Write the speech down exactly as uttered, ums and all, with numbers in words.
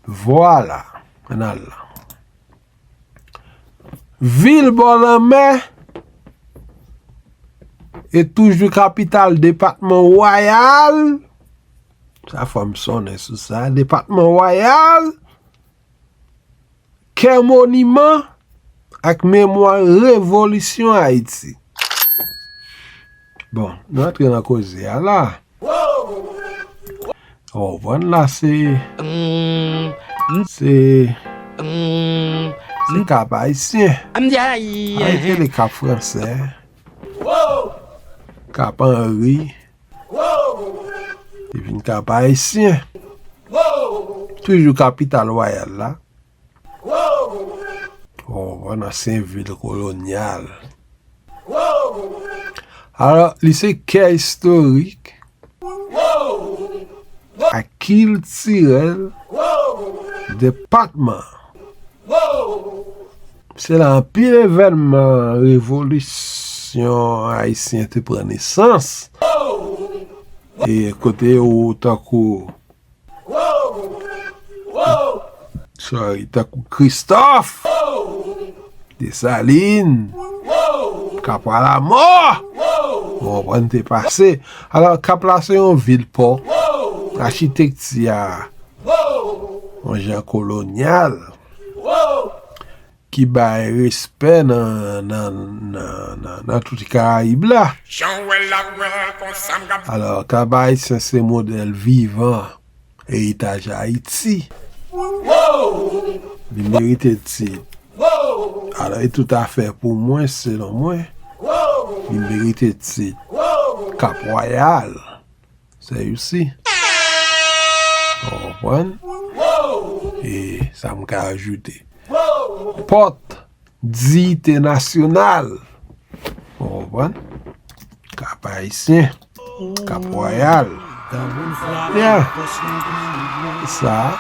Vwala. Ann al la. Vil bò lanmè e toujou kapital depatman Wayal. Sa fò m sonnen sou sa. Depatman Wayal. Kè moniman ak memwa revolisyon Ayiti. Bon, nou antre nan koze a la. Ou konprann la, se, se, se Kap Ayisyen. Ayiti, le Kap Fransè, Kap Anri, epi Kap Ayisyen. Toujou kapital Wayal la. Ou konprann, ansyen vil kolonyal. Alò, li se kè istorik ak kiltirèl depatman. Se la anpil evènman revolisyon ayisyen te pran nesans. E kote ou tankou Sorry, tankou Kristòf, Desalin, Kap Alamò, ou konprann, te pase. Alò, Kap la se yon vil pò, achitekti a, yon jan kolonyal. Ki bay respè nan, nan, nan, nan, nan tout Karayib la. Alò, Kap Ayisyen se modèl vivan eritaj Ayiti. Li merite tit. Alò, e tout afè pou mwen, selon mwen, li merite tit Kap Wayal. Sèyousi. Ou konprann? E sa m ka ajoute. Pòt diyite nasyonal. Ou konprann? Kap Ayisyen. Kap Wayal. Ya. Sa,